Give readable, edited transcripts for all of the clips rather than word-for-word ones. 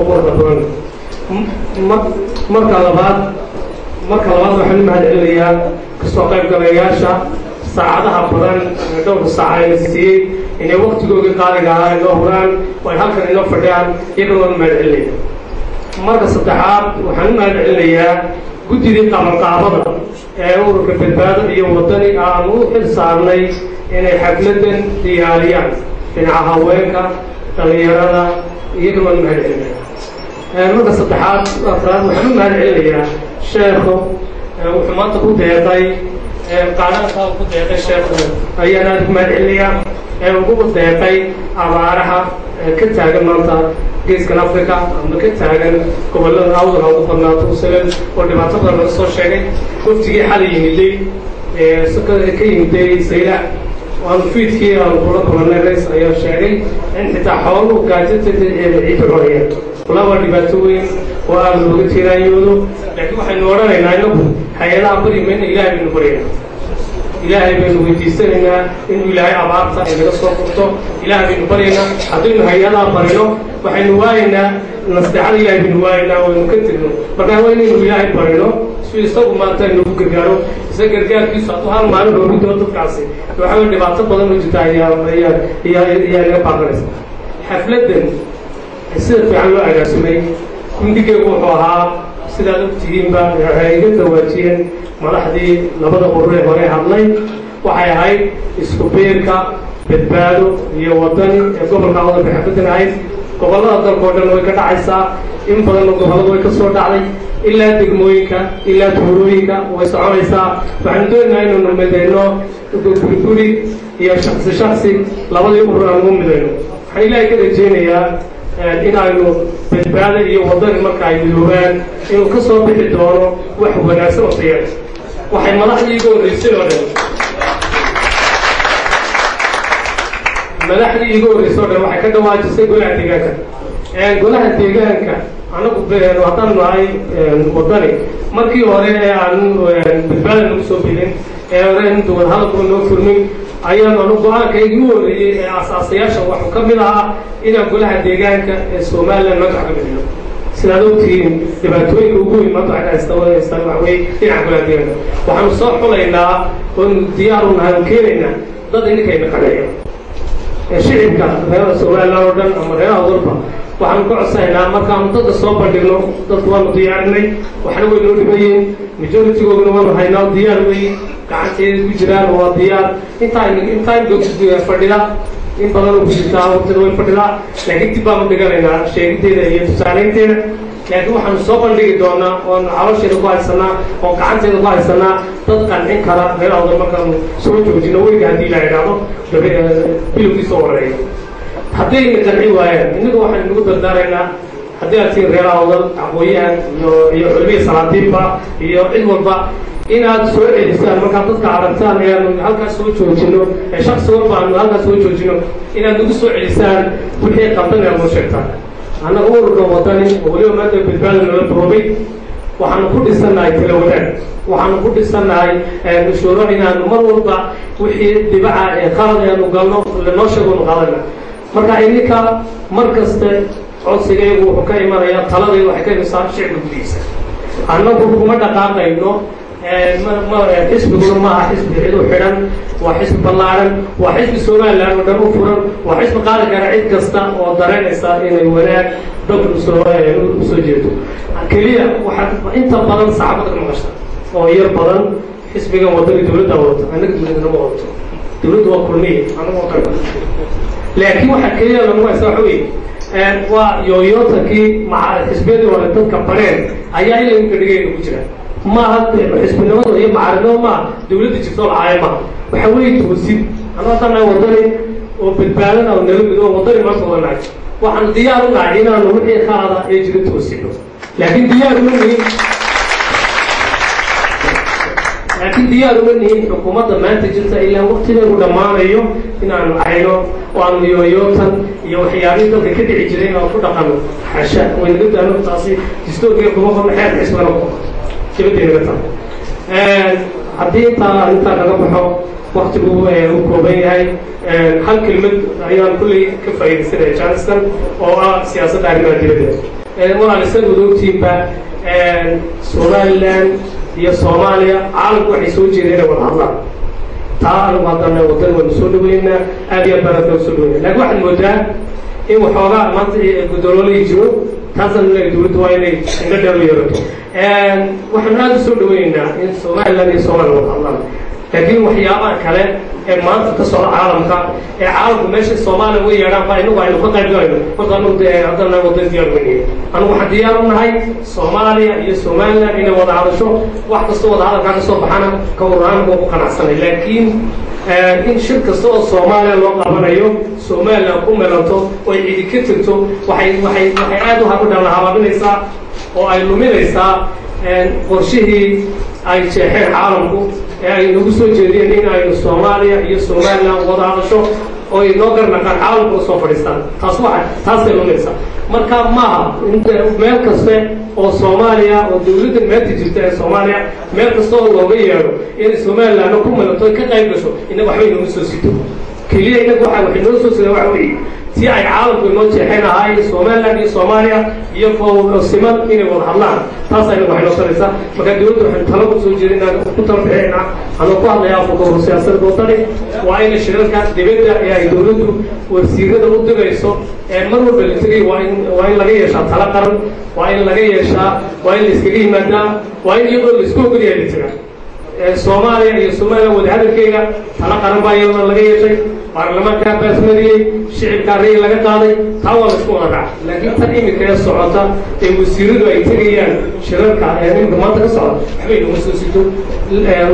Quruxda badan. Marka labaad waxaan u mahad celinayaa kasoo qaybgalayaasha saacadaha badan, dhowrka saaca ayna siiyey inay waktigoogii qaaliga ahaa inoo huraan oo ay halkan inoo fadhiyaan. Iyagana waan u mahad celinaya. Marka saddexaad, waxaan u mahad celinayaa guddidii qabanqaabada ee ururka Badbaado iyo Wadani aan u xil saarnay inay xafladdan diyaariyaan, dhinaca haweenka, dhalinyarada. Iyagana waan u mahad celinaya. Marka saddexaad, afraad, waxaan u mahad celinayaa sheekhu. Wuxuu maanta ku deeqay qaadhaanka ku deeqay sheekhu ayaan aada ugu mahad celinayaa, ee ugu deeqay abaaraha ka taagan maanta Geeskan Africa ama ka taagan gobollada Awdal ha ugu badnaato, Usalam oo dhibaato badan laga soo sheegay. Waftigii xalay yimiday, ka yimiday Saylac, waanu fiidkii aanu kula kulannay rays, ayaa sheegay in xitaa xooluhu gaajata ciidda cunayaan. Walaa waa dhibaato weyn oo aada looga tiiraanyoodo, laakiin waxaynu odhanaynaa inagu hay-adaha bari mayna, Ilaahay baynu baryaynaa, Ilaahay baynu weydiisanaynaa inuu Ilaahay abaarta ay naga soo furto. Ilaahay baynu baryaynaa. Haddaynu hay-adaha barino, waxaynu waayaynaa nasteexada Ilahay baynu waayaynaa, waynu ka tegno. Marka waa inaynu Ilaahay barino si isagu maanta inoogu gargaaro. Isaga gargaarkiisu hadduu hal maalin roobi doo dadkaasi, waxa wey dhibaato badan oo jirta ayaa naga baaqanaysa. Xafladdan sida fiican loo agaasimay, gundhigeegu wuxuu ahaa, sidaad ogtihiinba, waxay iga dawaajiyeen madaxdii labada ururee hore hadlay, waxay ahayd isku biirka Badbaado iyo Wadani ee gobolka Awdal bay xafladdan ahayd. Gobollada dalka oo dhan way ka dhacaysaa, in badanna gobolladu way ka soo dhacday, ilaa degmooyinka ilaa tuulooyinka way soconaysaa. Waxaanu doonaynaa inaynu midayno guriguri iyo shaksi shaksi, labadii urur aan ugu midayno. Waxaan Ilaahay ka rajaynayaa in aynu Badbaado iyo Wadani marka ay midoobaan inuu ka soo bixi doono wax wanaagsan oo tayo. Waxay madaxdii iga horreysay oo dhan, madaxdii iga horreysay oo dhan, waxay ka dhawaajisay golaha deegaanka. Golaha deegaanka anagu haddaan nahay Wadani, markii hore ee aan Badbaada nagu soo birin, ee hore inta wadahadalkuba noo furmin, ayaanu anu go-aankaygii u horreeyey ee aasaasayaasha waxuu ka mid ahaa inaan golaha deegaanka ee Somaliland maanta wax ka bedelo. Sidaad ogtihiin, dhibaatooyinka ugu weyn maanta waxay ka haystaan waxa weeye dhinaca golaha deegaanka. Waxaanu soo xulaynaa oonu diyaar u nahay oon keenaynaa dad idinkayna qaneeyo. Shicibka reeraha Somaliland oo dhan ama reeraha walba waxaanu ka codsanaynaa, markaanu dadka soo bandhigno, dadku waanu diyaarinay, waxna way noo dhibayeen, majority-googana waanu haynaa, diyaar wey, gacanteeda ku jiraan, waa diyaar. Intaa fadhida in badanoo ku jirtaa waqtina way fadhidaa, laakiin dib baanu dhiganaynaa sheegideeda iyo tusaalaynteeda. Laakiin waxaanu soo bandhigi doonaa oonu caloosheeda ku haysanaa oo gacanteeda ku haysanaa dad qancin kara reer Awdal markaanu soo joojino weyga, haddii la idhaahdo bilowgiisa horeeyo. Haddayna qanci waayaan, innaga waxaynu nagu dardaaraynaa, haddii aad tihiin reer Awdal, aqoon-yahan iyo culimihii salaadiinba iyo cid walba, inaad soo celisaan markaad dadka aragtaan ee aanu halkaas soo joojino, ee shaksi walba aanu halkaas soo joojino, inaad nagu soo celisaan wixii qaldan ee aad noo sheegtaan. Annaga ururka Wadani oo weliba maanta Badbaada nala boobay, waxaanu ku dhisannahay tala wadaag, waxaanu ku dhisannahay shuuro inaanu mar walba wixii dhibaca ee qalad aanu galno lanoo sheego nu qaadana. Marka ininka mar kaste codsigaygu wuxuu ka imanayaa, taladaydu waxay ka imaysaa shicibka gudihiisa. Annagu kuma dhaqaaqayno. Xisbiguna maaha xisbi cid u xidhan, waa xisbi ballaaran, waa xisbi Somaliland oo dhan u furan, waa xisbi qaadi kara cid kasta oo dareynaysa inay wanaag dalka usoo jeedo. Keliya waxaad inta badan saxaafadda ka maqasha oo yar badan xisbigan Wadani dowladda wadato. Annaga dowladda nama wadato, dowladdu waa Kulmiye, anaga wadan. Laakiin waxa keliya lagu haysta waxa weeye waa yooyootankii xisbiyadii hore dadka bareen ayaa ilaa imka dhigayna ku jira. Maaha xisbinimada iyo macarinimo, maaha dowladda jirto lacaayo, maaha. Waxa weeye toosin. Anuu haddaan nahay Wadani oo Badbaadana oo nala mido Wadani maanta wadanahay, waxaanu diyaar u nahay inaanu wixii khalada ee jira toosino, laakiin diyaar uma nihin xukuumadda maanta jirta ilaa waqtigeedu dhammaanayo inaanu cayno oo aanu yooyootan iyo waxyaabihii dalka ka dhici jiray inaanu ku dhaqanno. Xasha, way naga daano taasi, distoorkiga kuma qorno, xeerka xisbigana kuma qorno, dibadday naga tahay. Haddii intaa kaga baxo, Waqtigu uu kooban yahay. Hal kelmad ayaan kulley ka faa'iidaysanaya Johnson oo ah siyaasadda arrimaha dibadda. Walaal, isaga wada ogtiinba, Somaliland iyo Soomaaliya caalamku waxay soo jeedeen inay wada hadlaan. Taa anigu haddana Wadan waanu soo dhaweynaa, aad iyo aad baan adka soo dhaweynaa, lakin waxaad moodaa in waxoogaa maanta gudoloolay jiro. Taasaan leeyahay dowladdu waa inay indho dheer u yeelato. Waxaanu aad u soo dhaweynaynaa in Somaliland iyo Soomaaliya wada hadlaan, laakiin waxyaabaha kale ee maanta ka socda caalamka, ee caalamku meesha Soomaaliya uga yeedhaan baa inagu aynu ka qayb galayno. Horta anugu dee haddana Wadan diyaar weyniye, anugu waxaan diyaar u nahay Soomaaliya iyo Somaliland inay wada hadasho. Wax kastoo wada hadalkaa ka soo baxana ka waraan waa ku qanacsanay, laakiin in shir kasta oo Soomaaliya loo qabanayo Somaliland ku melanto oo ay cidi ka tegto, waxay aad u dhala habaabinaysaa oo ay luminaysaa qorshihii ay jeexeen caalamku ee ay nagu soo jeediyeen in aynu Soomaaliya iyo Somaliland wada hadasho oo ay noo garnaqaan, caalamka soo fadhiistaan. Taas waa taasay luminaysaa. Marka maaha meel kaste oo Soomaaliya oo dawladda maanta jirta ee Soomaaliya meel kasta oo looga yeedho inay Somalilandna ku milanto ka qayb gasho. Innaga waxbay nooga soo sito keliya, innaga waxa waxay noo soo sida waxa weeye si ay caalamku inoo jeexeen ahaa Somaliland iyo Soomaaliya iyo siman inay wada hadlaan. Taas aynaga waxay noo taraysaa. Marka dawladda waxaynu talo ku soo jeedinaa, ku talo bixinaynaa, anoo ku hadlaya afka urur siyaasadda Wadani, waa inay shirarka dibadda ee ay dawladdu wasiirada u dirayso ee mar walba la tegay waa in laga yeeshaa talo qaran, waa in laga yeeshaa, waa in la iskaga yimaadaa, waa in iyadoo la isku ogolyahay la jiraa. Soomaaliya iyo Somaliland wadahadalkeega talo qaran baa iyadana laga yeeshay, baarlamaankaa baasmariyey, shicibkaa ra'yi laga qaaday, taa waa la isku wada raaca. Laakiin tan imika ee socota ee wasiiradu ay tegayaan shirarka ee imika maanta ka socda waxbay nooma soo sito.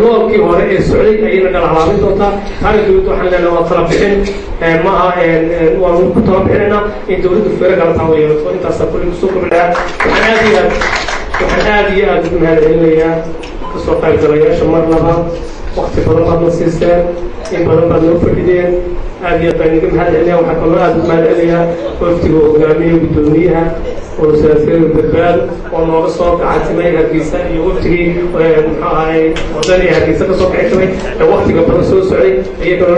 Loolkii hore ee socday ayayna dhala halaabin doontaa. Taana dawladda waxaan leenahay waa tala bixin maaha, waanu ku tala bixinaynaa in dawladdu feero kala taa yeelato. Intaasaa kulli kusoo kordhayaa. Waxaan aad iyo aad ugu mahad celinayaa kasoo qaybgalayaasha. Mar labaad wakti badan baad na siiseen, in badan baad noo fadhideen, aad iyo aad baan idinka mahad celinaya. Waxaa kaloo aad ugu mahad celinayaa wafdiga hogaamiye guddoomiyaha urursiyaasiyada Badbaado oo nooga soo gacantimay Hargeysa, iyo wafdigii muxuu ahay Wadani Hargeysa kasoo kici timay ee waktiga badan soo socday iyagana.